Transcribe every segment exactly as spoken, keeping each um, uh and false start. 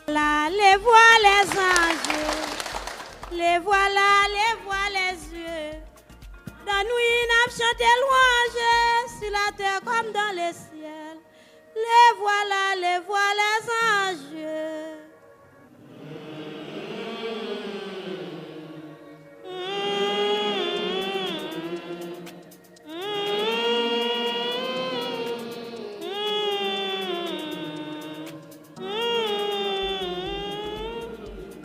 Voilà, les voix, les anges. Les voilà, les voix, les yeux. Dans nuit, n ap chante lwanj, sur la terre comme dans les ciels. Les voilà, les voix, les anges.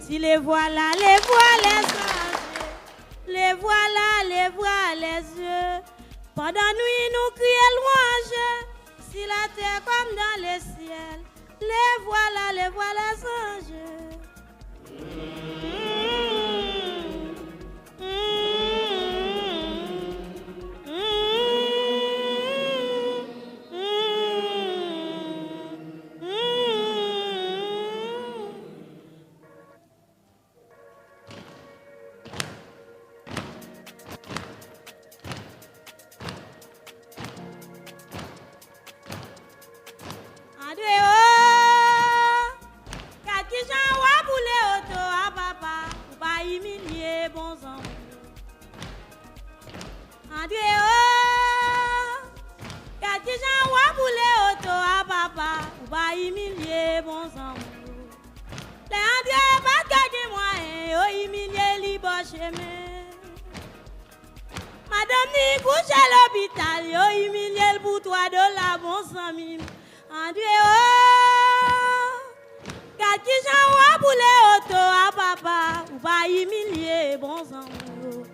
Si les voilà, les voix, les anges, les voilà, les voix, les yeux. Pandan nuit, nou kriye lwanj, sur la terre comme dans les ciels. Les voilà, les voix, les anges. André o, gad kijan w ap boule oto a papa, ou pa imilye bon zanmi. André o, gad kijan w ap boule oto a papa, ou pa imilye bon zanmi yo. Lè André pa t ka gen mwayen, yo imilye li bò chemen. Madanm ni kouche lopital, yo imilye l pou twa dola, bon zanmi m. André o, gad kijan w ap boule oto a papa, ou pa imilye bon zanmi yo.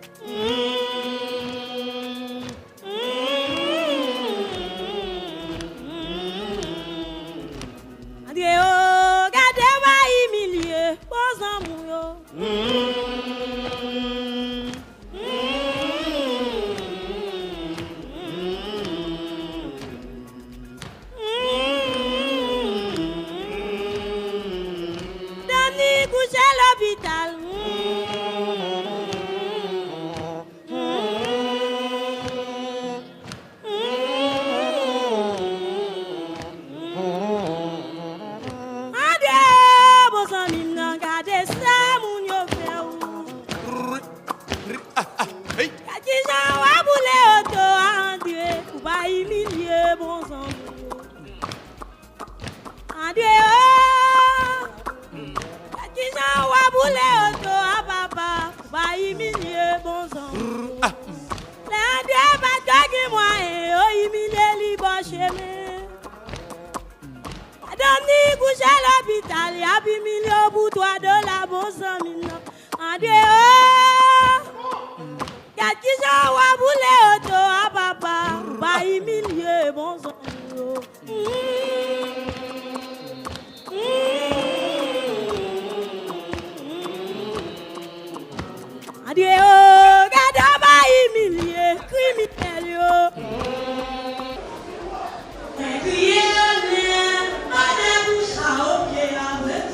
André o, gade w pa imilye bon zanmi yo. Dani kouche lopital. André, bon zanmi m nan, gade sa moun yo fè w. Gad kijan w ap boule oto a, André, ou pa imilye bon zanmi yo. André o, gad kijan w ap boule oto a papa, ou pa imilye bon zanmi yo. Lè André pa t ka gen mwayen, yo imilye li bò chemen. Madanm ni kouche lopital, y ap imilye w pou twa dola, bon zanmi m nan. André o, gad kijan w ap boule oto a papa, ou pa imilye bon zanmi yo. André o, gade w pa imilye kriminèl yo. Fè kriye yo nèt, pa debouche a o pye a mwen.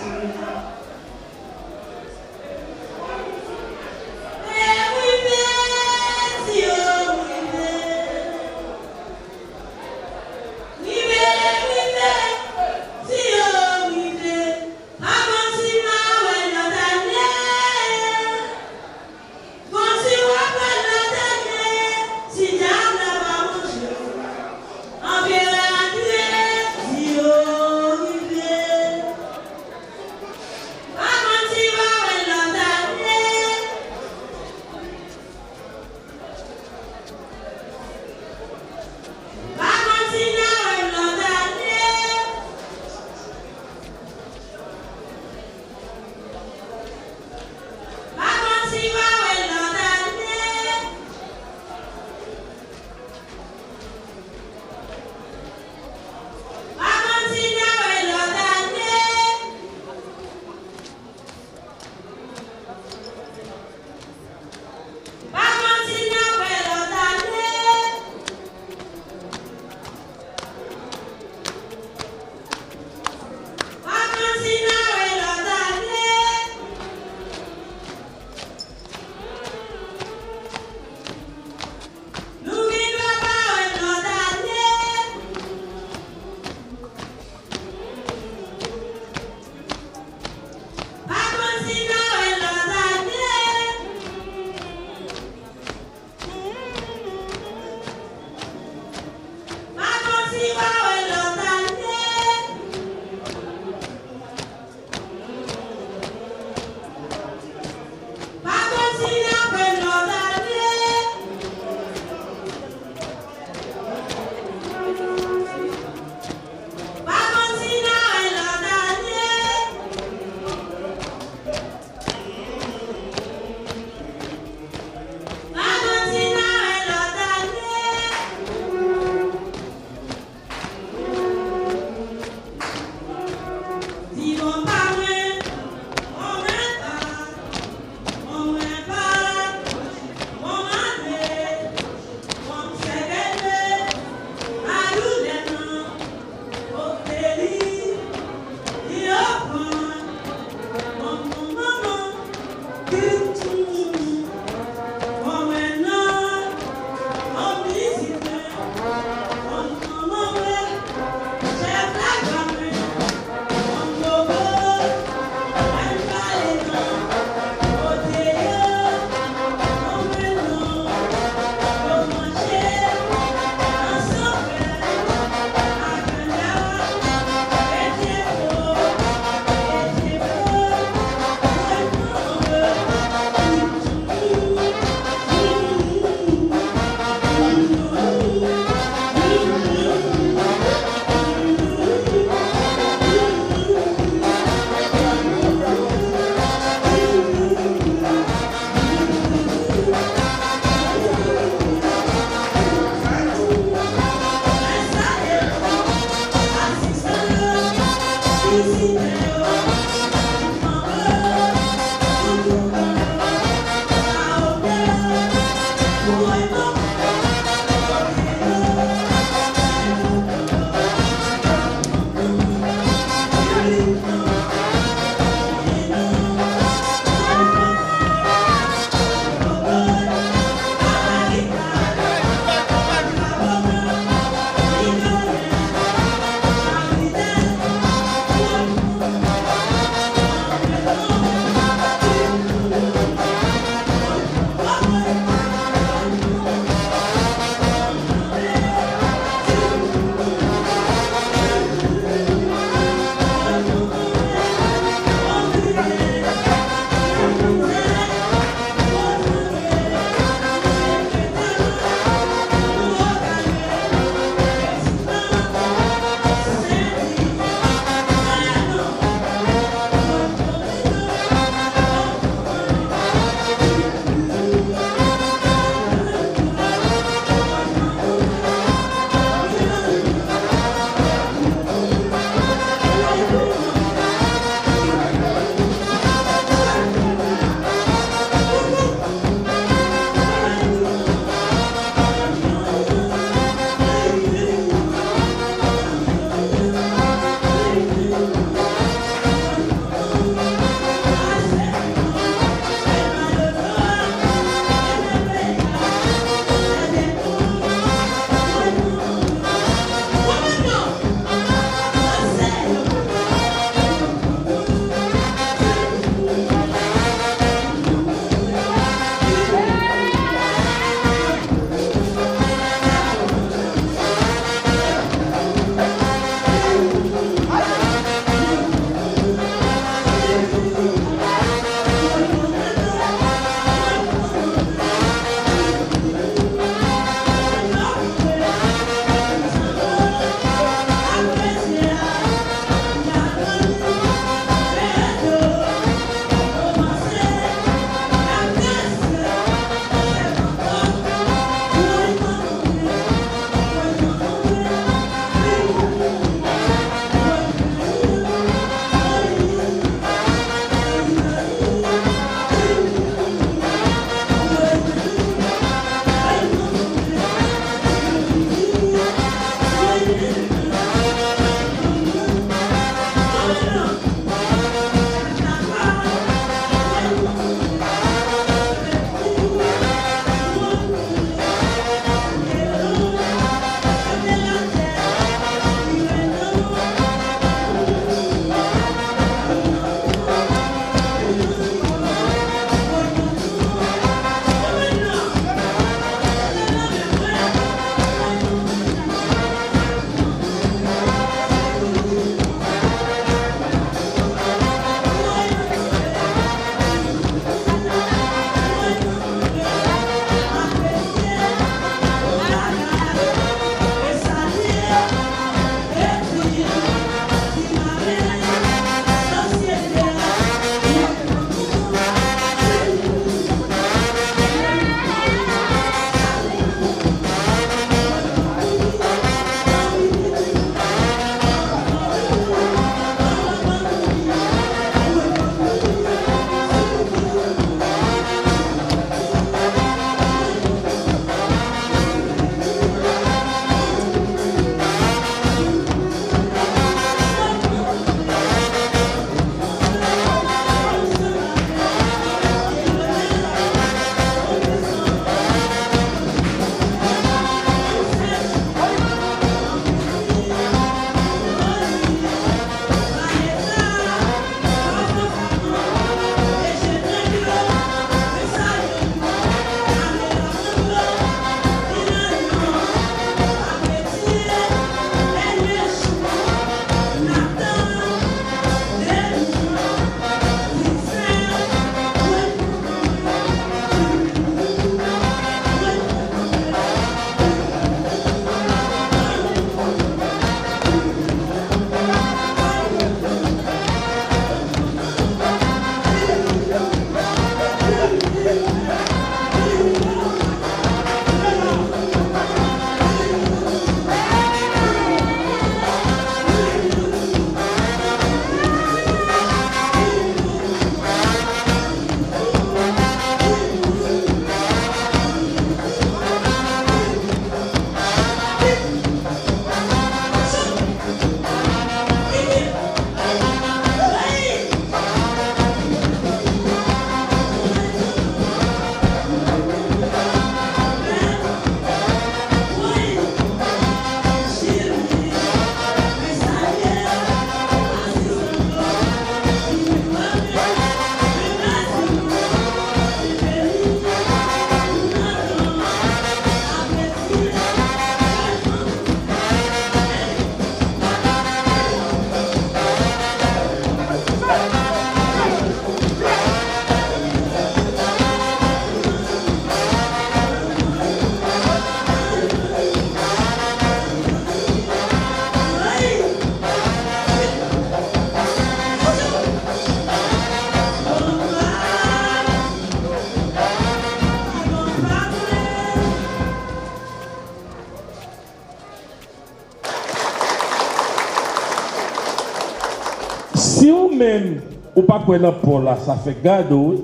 menm ou pa kwè nan pò la, sa fè gade w, wi.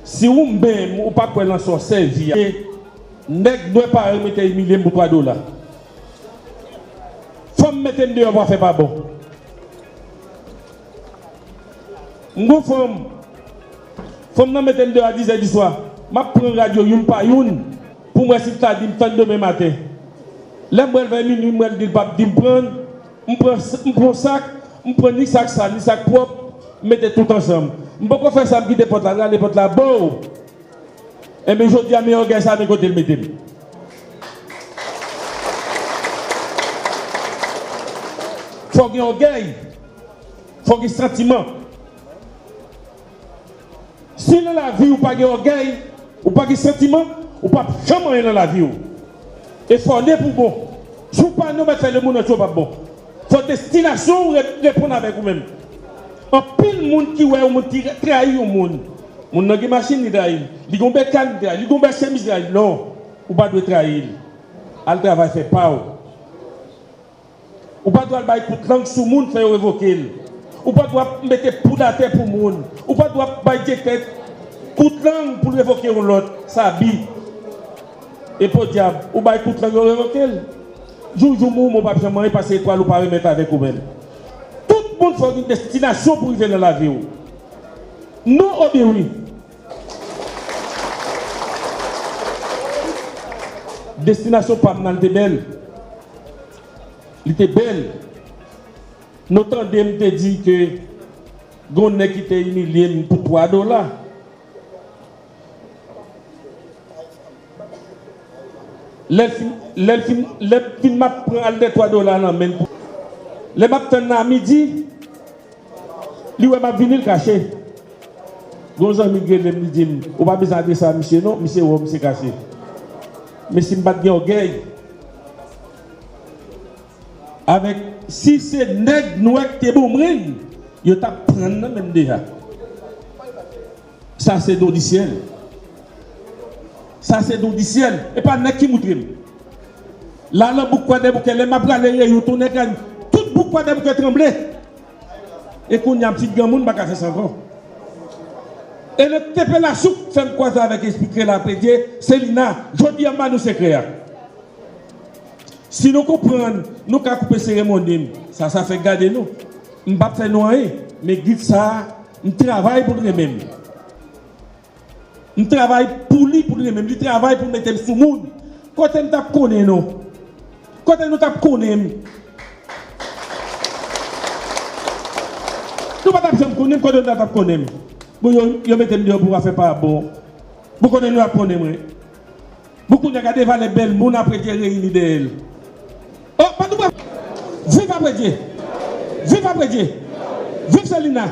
Si ou menm ou pa kwè nan sa w sèvi a, nèg nwè parèy mwen te imilye m pou twa dola. Fanm mete m deyò pou afè pa bon. M gon fanm. Fanm nan mete m deyò a dizè di swa. M ap pran radyo youn pa youn pou m wè si l ta di m tann demen maten. Lè m wè l vè minui, m wè l di l p ap di m pran l. M pran, m pran sak, m pran ni sak sal, ni sak pwòp, m mete tout ansanm. M poko fè sa, m kite pòt la, m rale pòt la, bow! Enben, jodi a, men ògèy sa, men kote l mete m. Fò gen ògèy, fò gen santiman. Si nan lavi ou pa gen ògèy, ou pa gen santiman, ou p ap janm anyen nan lavi w. E fò ne pou bon. Si w pa ne, w mèt fè lemonn antye w p ap bon. Fò destinasyon w re-, reponn avèk ou menm. Anpil moun ki wè yon moun ki trayi yon moun. Moun nan gen machin, li trayi l. Li gon bèkàn, li trayi l. Li gon bèl chemiz, li trayi l. Non, ou pa dwe trayi l. Al travay, fè pa w. Ou pa dwe al bay kout lang sou moun, fè yo revoke l. Ou pa dwe ap mete poud atè pou moun. Ou pa dwe ap bay direktè kout lang pou l revoke yon lòt. Sa bi. E podyab, ou bay kout lang, yo revoke l. Jou, jou mou, mou p ap janm anyen pase etwal ou pa remèt avèk ou menm. Tout moun fò gen destinasyon pou rive nan lavi w. Non oubyen wi? Destinasyon pa m nan, li te bèl. Li te bèl. Nou tande m te di ke gon nèg ki te imilye m pou twa dola. Lè l fin, lè l fin, lè m fin m ap pran al de twa dola nan men l pou, lè m ap tann nan a midi, li wè m ap vini, l kache. Gon zanmi k rele m, li di m, ou pa bezwen adrese a misye non, misye wè w, misye kache. Men si m pa t gen ògèy, avèk, si se nèg nwè k te bonmwen, yo t ap pran nan men m deja. Sa se don di syèl. Sa se don di syèl. E pa nèg ki moutre m. La nan bouk Kwadèboukè, lè m ap prale Reyo, tounen kay, tout bouk Kwadèboukè tranble. E kounye a, m ti granmoun, m pa ka fè sa ankò. E nan tenpelasyou k fè m kwaze avèk espri krè la, Predye, Selina, jodi a, m ba nou sekrè a. Si nou konprann, nou ka koupe seremoni m. Sa, sa fè gade nou. M p ap fè nou anyen, men gid sa a, m travay pou l renmen m. M travay pou li, pou l renmen m. Li travay pou l mete m sou moun. Kote m t ap konnen nou? Kote nou t ap konnen m? Nou pa t ap janm konnen m, kote nou t ap konnen m? Bon, yo, yo mete m deyò pou afè pa bon. Bon, kote nou t ap konnen mwen? Bon, kounye a gade valè bèl moun Apredye reyini dèyè l. Oh, pa nou pran. Viv Apredye! Viv Apredye! Viv Selina!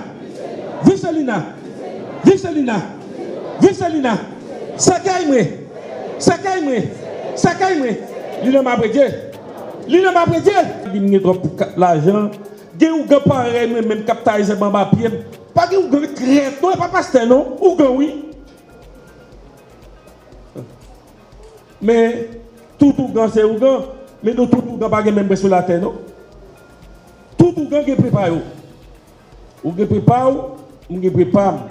Viv Selina! Viv Selina! Viv Selina! Sèkèy mwen! Sèkèy mwen! Sèkèy mwen! Li nan men Apredye! Li nan men Apredye! Li gen twòp ka-, lajan. Gen ougan parèy mwen menm k ap taye zèb anba pye m. Pa gen ougan trèt non, e pa pastè non. Ougan wi. Men, tout ougan se ougan, men nou tout ougan pa gen menm bwè sou latè non. Tout ougan gen prepa yo. Ou gen prepa w, m gen prepa m.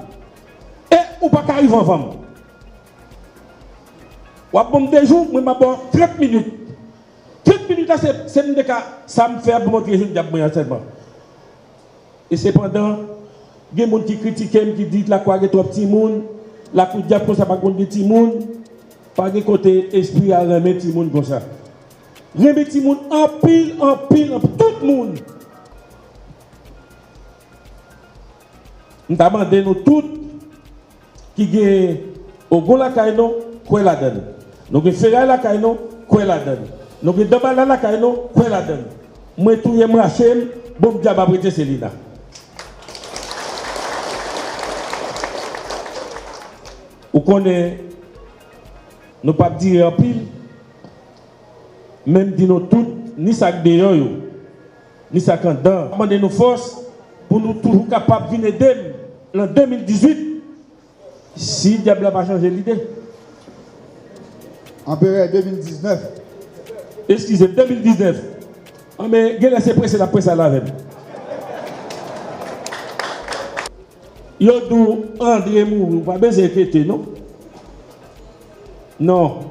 E ou pa ka rive anvan m. W ap ban m de jou, mwen m ap ba w trant minit. Trant minit la, se, se m te ka, sa m fè ap montre je dyab mwen an sèlman. E sepandan, gen moun ki kritike m, ki di lakwa gen twòp timoun, lakou dyab konsa pa konn gen timoun. Pa gen kote espri a renmen timoun konsa. Renmen timoun anpil, anpil, anpil, tout moun. M ta mande nou tout ki gen ogon lakay nou, kwè ladan l. Nou gen feray lakay nou, kwè ladan l. Nou gen danbala lakay nou, kwè ladan l. Mwen touye m rache m, bon m dyab ap rete Selina. Ou konnen, nou p ap dire anpil, men m di nou tout, ni sa k deyò yo, ni sa k anndan. M ap mande nou fòs pou nou toujou kapab vin ede m lan de mil dizuit, si dyab la pa chanje lide. Anperè, de mil diznèf. Eskize m, de mil diznèf. An, men, genlè se prese l ap prese al avè m. Yo di w Andre mouri, ou pa bezwen enkyete, non. Non.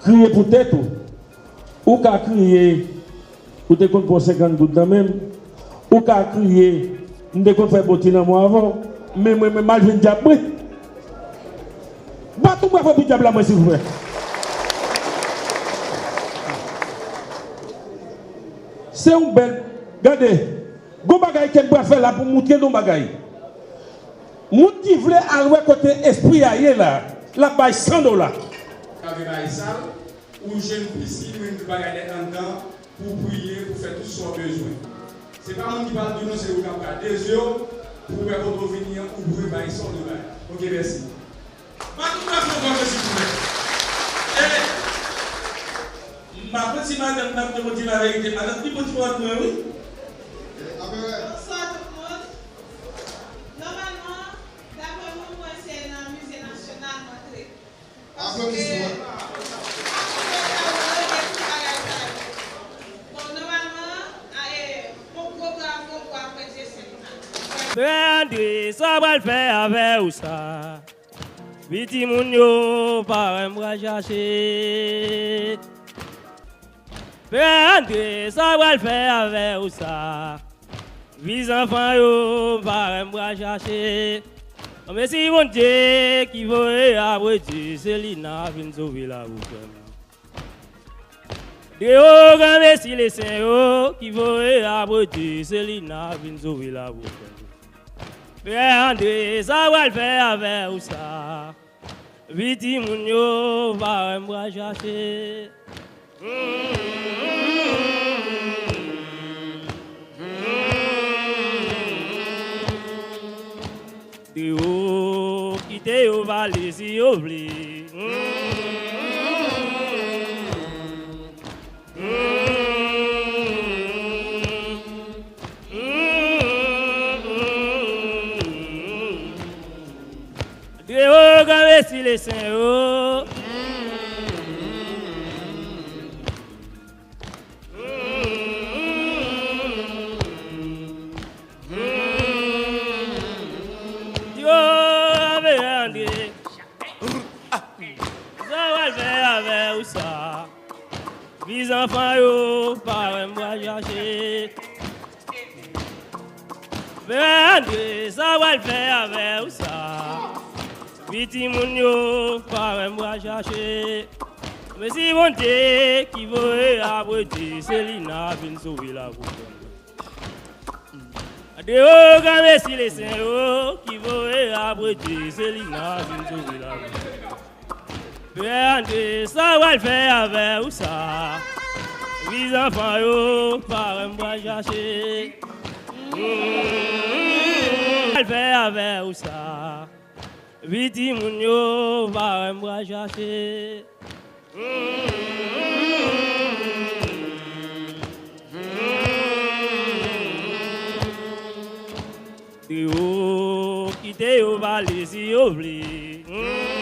Kriye pou tèt ou. Ou ka kriye, ou te konn pran senkant goud nan men m. Ou ka kriye, m te konn fè bon ti lanmou avè w. Men mwen menm, m al jwenn dyab mwen. Bat yon bravo pou dyab la, mwen, silvouplè. Se yon bèl, gade, gon bagay ke m pral fè la pou moutre nou bagay. Moun ki vle al wè kote espri a ye la, l ap bay san dola. Kave bay sal, ou jwenn pisin, menm tout bagay nèt anndan, pou w priye, pou w fè tout sa w bezwen. Se pa moun ki pral di w non, se ou k ap gade de zye w, pou w wè kote w vini an, ou dwe bay san dola. Ok, mèsi. Bat yon bravo pou mwen, silvouplè. E, m pa konn si madanm nan ap di laverite. Madanm pi bon ti pawòl mwen, wi. Bonswa tout moun. Nòmalman, daprè mwen, mwen se nan mize nasyonal m antre. Paske, aplodisman. Bon, nòmalman, a, e, yon gwo bravo pou Apre Dye Selina. Frè Andre, sa w pral fè avè w sa? Wi timoun yo, parèy m pral chache. Frè Andre, sa w pral fè avè w sa? Wi zanfan yo, parèy m pral chache. Mèsi Bondye ki voye Apre Dye Selina vin sove lavi frè m. Dewo granmesi le sen yo ki voye Apre Dye Selina vin sove lavi frè m. Frè Andre, sa w pral fè avè w sa? Wi timoun yo, parèy m pral chache. Dewo, kite yo pale si yo vle. Dewo granmesi le sen yo. Yo, Frè Andre, sa w pral fè avè w sa? Wi zanfan yo, parèy m pral chache. Frè Andre, sa w pral fè avè w sa? Wi timoun yo, parèy m pral chache. Mèsi Bondye ki voye Apre Dye Selina vin sove lavi frè m. Dewo granmesi le sen yo ki voye Apre Dye Selina vin sove lavi. Frè Andre, sa w pral fè avè w sa? Wi zanfan yo, parèy m pral chache. Pral fè avè w sa? Wi timoun yo, parèy m pral chache. Dewo, kite yo pale si yo vle.